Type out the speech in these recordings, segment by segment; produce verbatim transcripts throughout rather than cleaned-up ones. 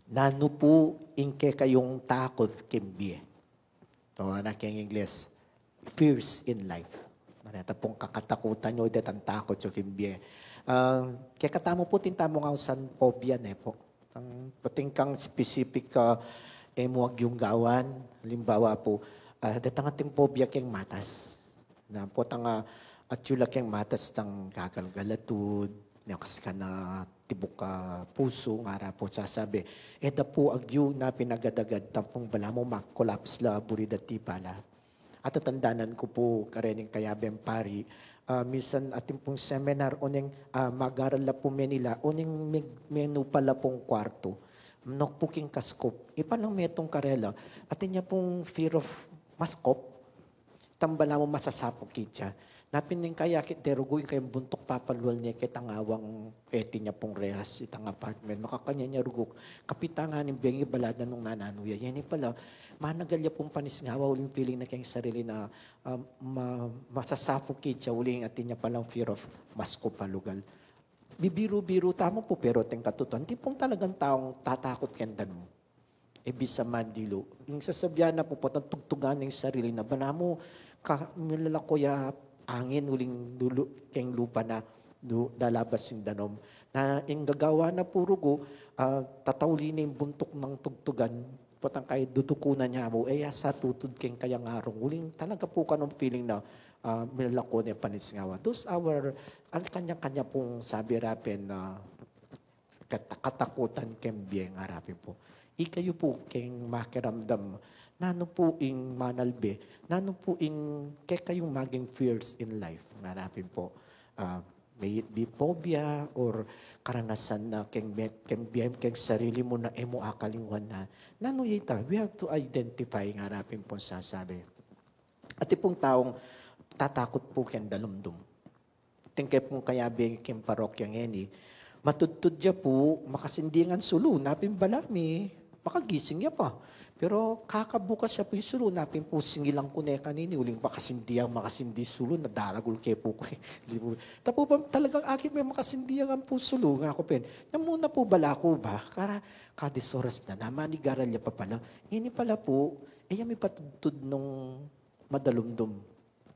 Nanu pu ing kekayung takut king bie? O, na king Ingles, fears in life. Mareta pung kakatakutan yu, detang takut yu king bie. Ah, kekatamu pu, atin tamung ausan phobia ne pu. Ang pating kang specific ka, e mu agyung gawan, alimbawa pu, ah, detang ating phobia king matas. Na potang, ah, atyu la keng matas tang gagalgalatud, nyakas ka na tibuk a pusu, ngara pu sasabi. E da pu agyu na pinagad-agad tampung balamu ma-collapse la buri dati pala. Atatandanan ku pu, karening kayabeng pari, ah, minsan atin pung seminar, oneng, ah, magaral la pu Manila, oneng me-, menu pala pung kwartu. Nok pu king kaskop. Ipalang metung karela, atin ya pung fear of maskop. Itang balamu masasapu kitsa. Napin ning kaya akit de rugu, ing kayang buntuk papalual ne ketang awang, e, atin ya pung rehas, itang apartment. Makakanyan ya rugu. Kapita nga ning bengi baladan nung nananu ya. Yan pala, managal ya pung panisngawa, uling feeling na keng sarili na, ah, ma-, masasapu kitsa, uling atin ya palang fear of maskop a lugal. Bibiru-biru tamu pu, pero atin katutuan, atin pung talagang taung tatakut keng danum. E bisa man dilu. Ing sasabian na pu potang tugtugan ning sarili na balamu ka milalako ya angin uling lulu-, keng lupa na lu-, lalabas ing danum. Na ing gagawan na pu rugu, ah, tatauli ne ing buntuk nang tugtugan, potang kaya dudukunan ya mu, e ya sa tutud keng kayang arung. Uling talaga pu kanung feeling na, ah, milalako ne panisngawa. Those our, ang kanya-kanya pung sabi rapin na kat-, katakutan keng bie, ngara pin pu. Ikayu pu keng makiramdam, nanu pu ing manalbe, nanu pu ing kekayung maging fears in life, ngara pin pu. Ah, may it be phobia or karanasan na keng me-, keng bie, keng sarili mu na e mu akalingwan na. Nanu ita? We have to identify, ngara pin pu sasabi. Atin pung taung tatakut pu keng dalumdum. Atin ke pung kayabe king parokya ngeni, matudtud ya pu, makasindi ya ngan sulu, napin balamu, makagising ya pa. Pero kakabukas ya pu ing sulu, napin pu singilan ku ne kanini, uling makasindi ya, makasindi sulu, na daragul ke pu ku. Libu. Tapu ba talagang akit me makasindi ya ngan pu sulu, ngaku pin. Namu na pu bala ku ba? Kara, kadisoras na, namanigaral ya pa pala. Ini pala pu, e ya mipatudtud nung madalumdum.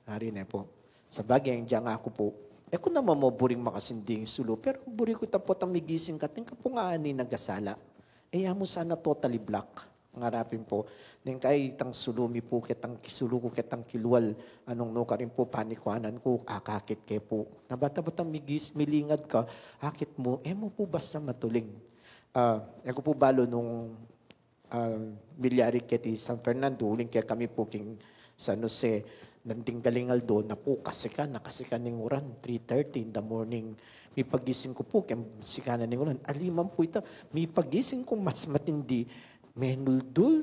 Ari ne pu. Sabagay, yang dyan aku pu, e ku naman maburing makasinding sulu, pero buri ku ita potang migising ka, atin ka pung aani nagasala. E ya mu sana totally black. Ngara pin pu, neng kayi itang sulu mi pu, ketang kisulu ku, ketang kilual, anung nukarin pu, panikuanan ku, akakit ke pu. Na bata-batang migis-, milingad ka, akit mu, e mu pu basta matuling. Ah, e ku pu balu nung ah, milyari keti San Fernando, uling kekami pu king San Jose, nanding galing aldo na pu, kasikan na kasikan ning uran, three thirty in the morning. Mipagising ku pu, keng sikanan ning uran. Aliman pu ita, mipagising ku mas matindi, menuldul,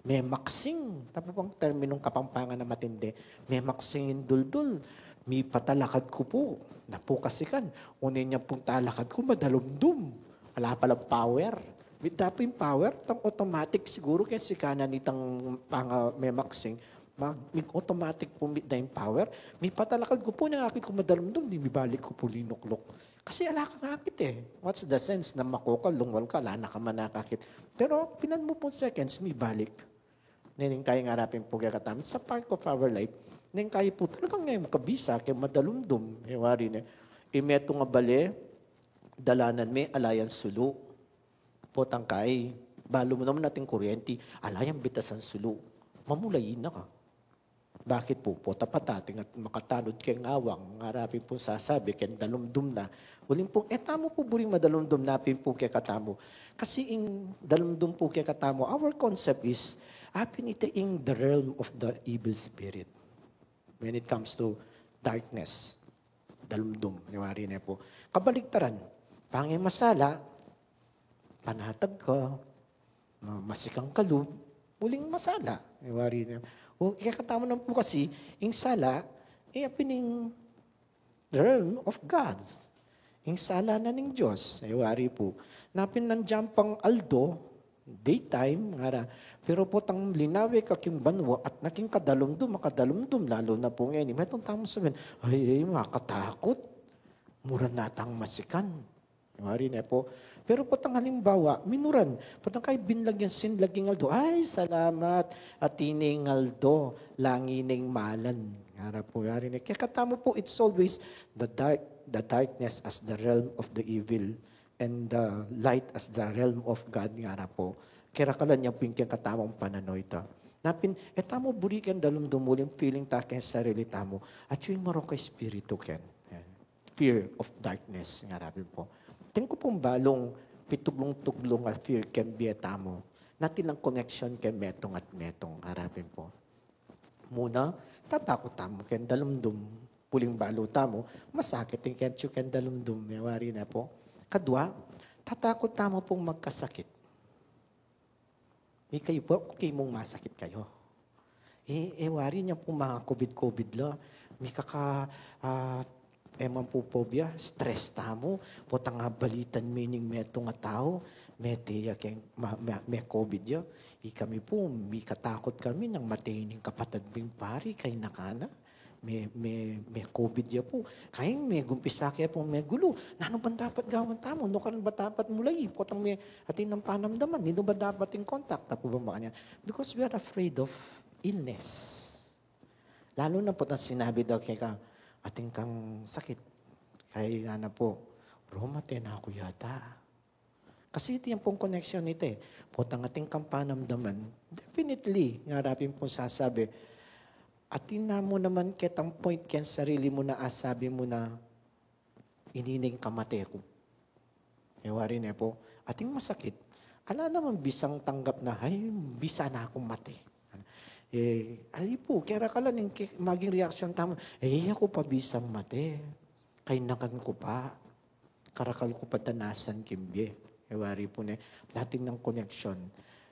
memaksing. Tapu pang terminong Kapampangan na matindi, memaksing ing duldul. Mipatalakad ku pu, na pu kasikan. Unin ya pung talakad ku, madalumdum. Ala palang power. Mit da pu ing power, tang automatic siguru keng sikanan itang panga memaksing. Mag-, mig-automatic pu mit da ing power. Mipatalakad ku pu, neng akit ku madalumdum, di mibalik ku pu linukluk. Kasi ala kang akit e. What's the sense na mako ka, lungwal ka, ala na ka man akakit. Pero pinan mu pung seconds, mibalik. Neng kayi ngara pin pu kekatamu, it's a part of our life. Neng kayi pu talagang e mu kabisa keng madalumdum, e wari ne. Imetung a bale, dalanan me, ala yang sulu. Potang kayi, balu mu naman ating kuryenti, ala yang bitasan sulu. Mamulayin na ka. Bakit pu? Pota pa tating at makatanud keng awang, ngara pin pu sasabi keng dalumdum na. Uling pu, e tamu pu buring madalumdum, napin pu kekatamu. Kasi ing dalumdum pu kekatamu, our concept is, apin ita ing the realm of the evil spirit. When it comes to darkness, dalumdum, e wari ne pu. Kabaliktaran, pange masala, panatag ka, ma-, masikang ka lub, uling masala, e wari ne. O, kekatamu naman pu kasi, ing sala, e apin ing realm of God. Ing sala na ning Dios, e wari pu. Napin nandyan pang aldo, daytime, ngara. Pero potang linawe ka king banua at naking kadalumdum, makadalumdum, lalu na pu ngeni. Metung tamung sabyan, ay, ay, makatakut. Mura na tang masikan. Wari ne po. Pero potang halimbawa, minuran, potang kay binlagyan sin laging aldo. Ay, salamat, atin ing aldo, langi ning malan. Ngara po, wari ne. Kaya katamu po, it's always the dark, the darkness as the realm of the evil and the light as the realm of God, ngara po. Kaya kalan niya po ing kaya katamung pananoy ta. Napin, e tamu buri ken dalumdum uling feeling ta ken sarili tamu. At yung marok a espiritu ken. Yan. Fear of darkness, ngara pin po. Atin ku pung balung pituglung-tuglung a fear ken bie tamu. Atin lang connection ken metung at metung, ngara pin po. Muna, tatakut tamu ken dalumdum. Uling balu tamu, masakit ing ketsu ken dalumdum, e wari ne po. Kadua, tatakut tamu pung magkasakit. Ikayu po, okay mung masakit kayu. E, e wari ne pung mga covid-covid la. Mikaka, ah, e man pu phobia, stress tamu, potang abalitan mi ning metung a tau, mete ya keng, ma-, ma-, me covid ya. Ikami pu, mikatakut kami nang mate ning kapatad ming pari, kayna kana. Me, me, me covid ya pu. Kayang megumpisa ke pung megulu. Nanu ban dapat gawan tamu? Nu karin ba dapat mulai? Potang me, atin nang panamdaman. Ninu ba dapat ing contact? Tapu ba makanyan? Because we are afraid of illness. Lalu na potang sinabi da keka, atin kang sakit. Kaya na po, Roma, tena ku yata. Kasi iti yan pung koneksyon iti. Potang atin kang panamdaman, definitely, ngara pin pung sasabi, atin na mu naman ketang point ken sarili mu na asabi mu na, ini ne ing kamate ku. E wari ne po, atin masakit. Ala naman bisang tanggap na, ay, bisa na kung mate. E, ali po, kaya kalan ing ke-, maging reaksyon tamu, e, aku pa bisang mate. Kaynakan ku pa. Karakal ku pa danasan king bie. E wari pu ne, atin nang koneksyon.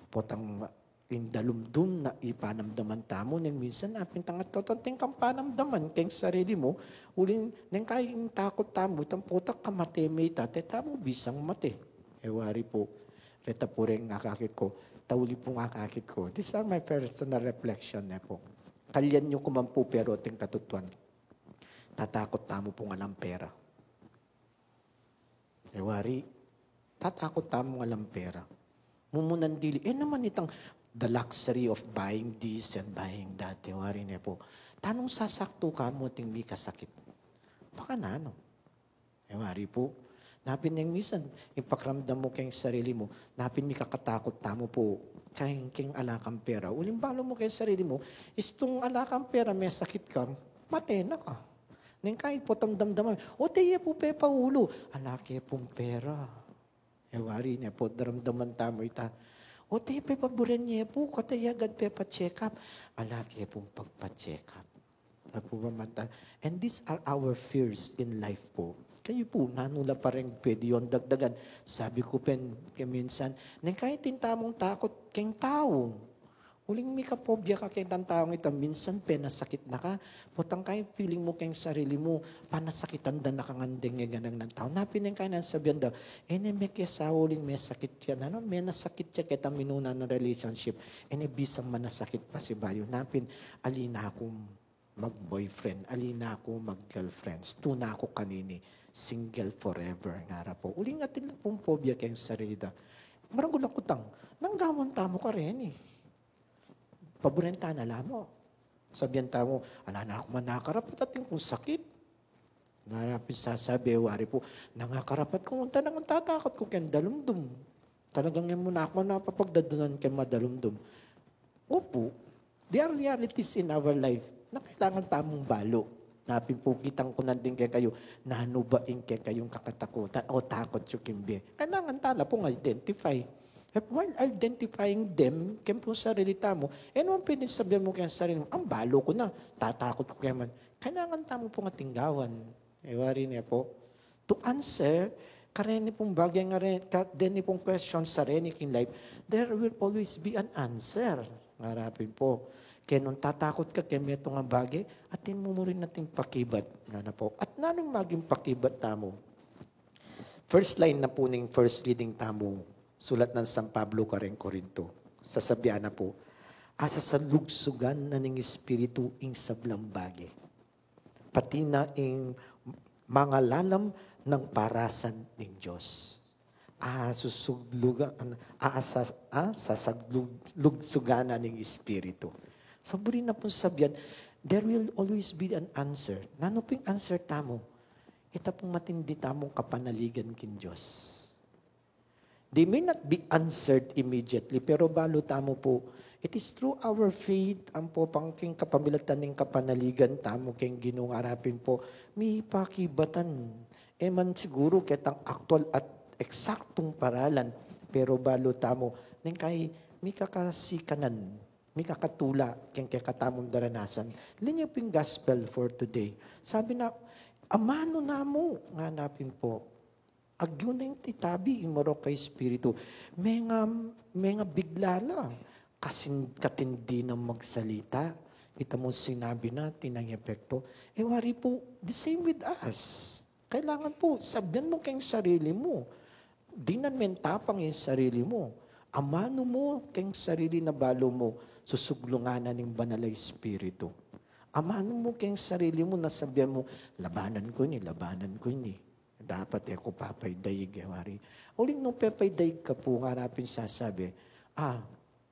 Potang ing dalumdum na ipanamdaman tamu, neng minsan apin tangat katanting kang panamdaman keng sarili mu, uling neng kaing takut tamu, potang kamate me ita, e tamu bisang mate. E wari pu, reta pu reng akakit ku, tauli pung akakit ku. These are my personal reflection ne pu. Kalyan yu ku man pu, pero atin katutuan, tatakut tamu pung alang pera. E wari, tatakut tamung alang pera. Mumunan dili, e naman itang the luxury of buying this and buying that. E wari ne pu, tanung sasaktu ka mu atin mikasakit? Baka nanu. E wari pu, napin neng minsan, ing pakiramdam mu keng sarili mu, napin mikakatakut tamu pu, keng, keng ala kang pera. Uling balu mu keng sarili mu, istung ala kang pera, mesakit ka, mate na ka. Neng kaing potang damdaman, o te, e pu pepaulu, ala ke pung pera. E wari ne pu, daramdaman tamu ita. O te, pepaburen ye pu, kata ya agad pepa-check up, ala ke pung pagpa-check up. Tapu ba mata? And these are our fears in life pu. Kayu pu, nanu la pa reng pwede yung dagdagan? Sabi ku pin, kaya minsan, neng kaing atin tamung takut keng tau. Uling mikaphobia ka keng taung ita, minsan penasakit na ka. Potang kaing feeling mu keng sarili mu, panasakitan da na ka ngan deng ngeganang nang tau. Napin neng kaing nanu sabian da, e ne mekesawa uling mesakit ya, nanu, menasakit ya ketang minuna nang relationship. E ne bisang manasakit pa sibayu. Napin, ali na kung mag-boyfriend, ali na ku mag-girlfriends, tuna ku kanini, single forever, ngara pu. Uling atin la pung phobia keng sarili da. Maragul a kutang, nanu gawan tamu kareni? Paburen ta na la mu. Sabian tamu, ala na ku man nakarapat, atin kung sakit. Ngara pin sasabi, e wari pu, nangakarapat ku, ngan tatakut ku keng dalumdum. Talagang yan mu na aku napapagdadunan keng madalumdum. Opu, there are realities in our life na kailangan tamung balu. Napin pu, kitang ku nandin kekayu, nanu ba ing kekayung kakatakutan o takut yu king bie? Kailangan ta na pung identify. At while identifying them, keng pung sarili tamu, e naman pwedeng sabian mu keng sarili mu, ang balu ku na, tatakut ku kaya man. Kailangan tamu pung atin gawan. E wari ne pu, to answer kareni pung bage, ngare-, ka-, deni pung question sa reni king life, there will always be an answer. Ngara pin pu, keng nung tatakut ka keng metung a bage, atin mu mu rin atin pakibat. Ngana pu. At nanung maging pakibat tamu? First line na pu ning first reading tamu, sulat nang San Pablo kareng Corinto. Sasabian na pu, asasalugsugan na ning Espiritu ing sablang bage, pati na ing mangalalam ng parasan ning Diyos. Asusuglugan, asas, asasaglugsugan na ning Espiritu. So, buri na pung sabian, there will always be an answer. Nanu pung answer tamu? Ita pung matindi tamung kapanaligan king Diyos. They may not be answered immediately, pero balu tamu pu, it is through our faith, ampo pang king kapamilatan ning kapanaligan tamu king Ginu, ngara pin pu, mipakibatan. E man siguru ketang aktual at eksaktung paralan, pero balu tamu, neng kai mikakasikanan, mikakatula king kekatamung daranasan. Linyaw pin gospel for today. Sabi na, amanu na mu, ngana pin pu. Agyu neng itabi ing marok a espiritu. Menga, menga bigla la. Kasin, katindi nang magsalita. Kita mu sinabi na, atin nang epekto. E wari pu, the same with us. Kailangan pu, sabian mu keng sarili mu. Dinan meng tapang ing sarili mu. Amanu mu keng sarili na balu mu, susuglungan na ning Banal a Espiritu. Amanu mu keng sarili mu na sabian mu, labanan ku ini, labanan ku ini. Dapat e ku papaidaig, e wari. Uling nung pepaidaig ka pu, ngara pin sasabi, ah,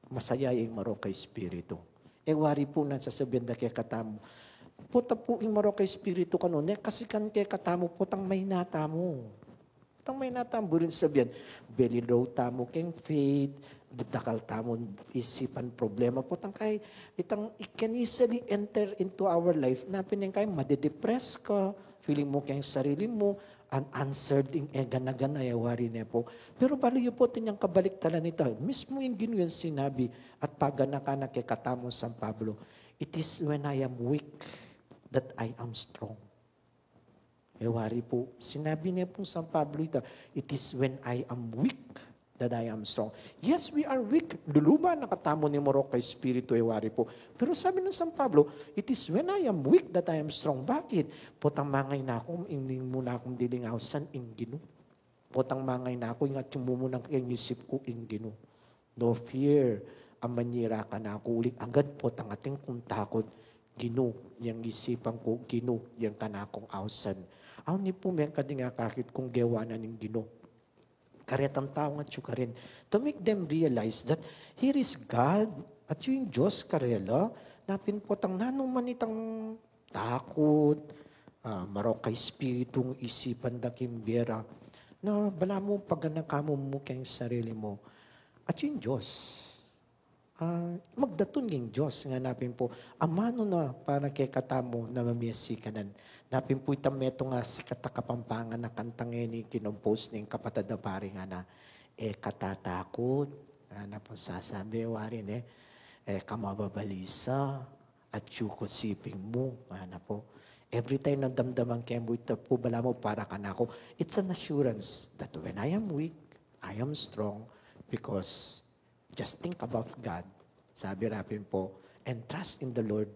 masaya ing marok a espiritu. E wari pu nang sasabian da kekatamu, pota pu ing marok a espiritu kanu, ne kasikan kekatamu, potang maina tamu. Potang maina tamu, buri nang sabian, belilow tamu keng faith, dakal tamu isipan problema. Potang kai, itang, it can easily enter into our life. Na pin neng kai, madedepress ka, feeling mu keng sarili mu, unanswered ing e gana-gana, e wari ne pu. Pero balu yu pu, atin yang kabaliktaran nita. Mismu ing Ginu yang sinabi at paganakan na kekatamu, San Pablo, it is when I am weak that I am strong. E wari pu, sinabi ne pu San Pablo ita, it is when I am weak that I am strong. Yes, we are weak. Luluban na katamu ning marok a espiritu, e wari pu. Pero sabi nang San Pablo, it is when I am weak that I am strong. Bakit? Potang mangaina ku, ing mu na kung diling ausan, ing Ginu. Potang mangaina ku, ing atyu mu muna king isip ku, ing Ginu. No fear, amanyira kanaku, uling agad potang atin kung takut, Ginu yang isipan ku, Ginu yang kanakung ausan. Awan ni pu mengkading akakit kung gewa na ning Ginu. Karetang tau ngan atyu karin. To make them realize that here is God, atyu ing Dios karela, na pin potang nanu man itang takut, ah, marok a espiritung isipan da king bie ra, na balamu paganakan mu mu keng sarili mu, atyu ing Dios. Ah, magdatun ing Dios, ngana pin pu, amanu na para kekatamu na mamiasikanan. Na pin pu itang metung a sikat a Kapampangan a kanta ngeni, kinompose ning kapatad a pari, ngana, e ka tatakut, ngana pu sasabi, wari ne, e ka mababalisa, atyu ku siping mu, ngana pu. Every time na damdaman ke mu ita pu, balamu para kanaku, it's an assurance that when I am weak, I am strong because just think about God. Sabi ra pin pu, and trust in the Lord.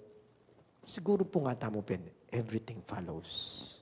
Siguru pu ngatamu pin, everything follows.